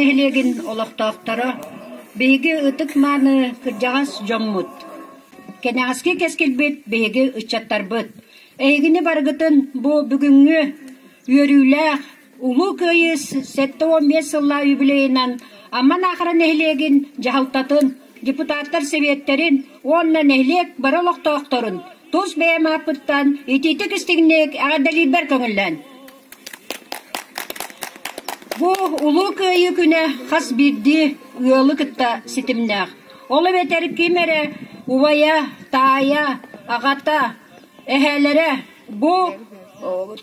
нэһилиэгин олохтоохторо, биһиги ытык-мааны кырдьаҕас дьоммут, кэнэҕэски кэскилбит биһиги ыччаттарбыт. Эһигини барыгытын бу бүгүҥҥү үөрүүлээх Улуу Кыайыы 75 сыллаах юбилейынан Амма Наахара нэһилиэгин дьаһалтатын, депутаттар сэбиэттэрин уонна нэһилиэк бары олохтоохторун тус бэйэм ааппыттан итиитик истиҥник эҕэрдэлиирбэр көҥүллэн. Бу Улуу Кыайыы күнэ хас биирдии ыалы кытта ситимнээх. Ол эбэтэр ким эрэ убайа, таайа, аҕата, эһээлэрэ бу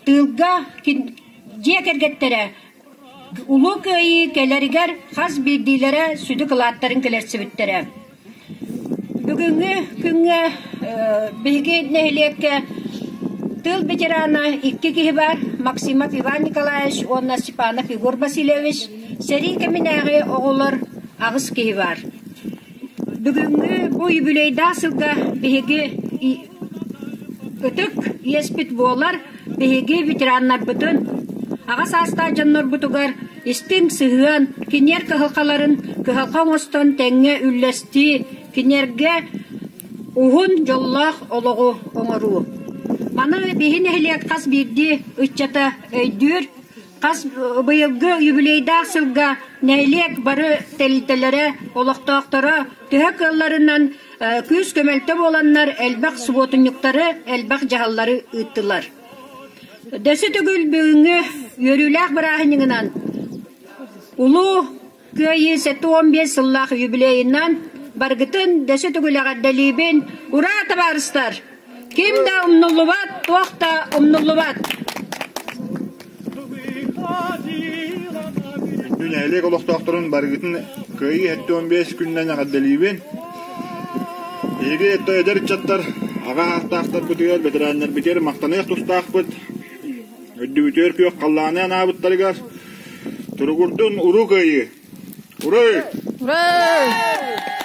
тыылга дьиэ кэргэттэрэ Улуу Кыайыы кэлэригэр хас биирдиилэрэ сүдү кылааттарын кэлэрсибиттэрэ. Бүгүҥҥү күҥҥэ биһиги нэһилиэккэ тыыл ветерана икки киһи баар Максимов Иван Николаевич уонна Степанов Егор Васильевич. Сэрии кэминээҕи оҕолор аҕыс киһи баар. Бүгүҥҥү бу юбилейдаах сылга биһиги ытык иэспит буолар биһиги ветераннарбытын, аҕа саастаах дьоннорбутугар истиҥ сыһыан, киниэр кыһалҕаларын кыһалҕа оҥостон тэҥҥэ үллэстии, киниэргэ уһун дьоллоох олоҕу оҥоруу. Маны биһи нэһилиэк хас биирдии ыччата өйдүүр, Хас быйылгы юбилейдаах сылга нэһилиэк бары тэрилтэлэрэ, олохтоохторо төһө кыалларынан күүс-көмөлтө буоланнар элбэх субуотунньуктары, элбэх дьаһаллары ыыттылар. Дөссө төгүл бүгүҥҥү үөрүүлээх бырааһынньыгынан Улуу Кыайыы 75 сыллаах юбилейынан барыгытын дөссө төгүл эҕэрдэлиибин! Ураа, табаарыстар! Ким да умнуллубат, туох да умнуллубат! Күндү нэһилиэк олохтоохторун барыгытын Кыайыы 75 күнүнэн эҕэрдэлиибин! Биһиги эдэр ыччаттар аҕа ааттаахтарбытыгар, бэтэрээннэрбитигэр махтаныах тустаахпыт. Үрдүбүтүгэр күөх халлааны анаабыттарыгар туругурдун уруу кыайыы! Уруй! Уруй!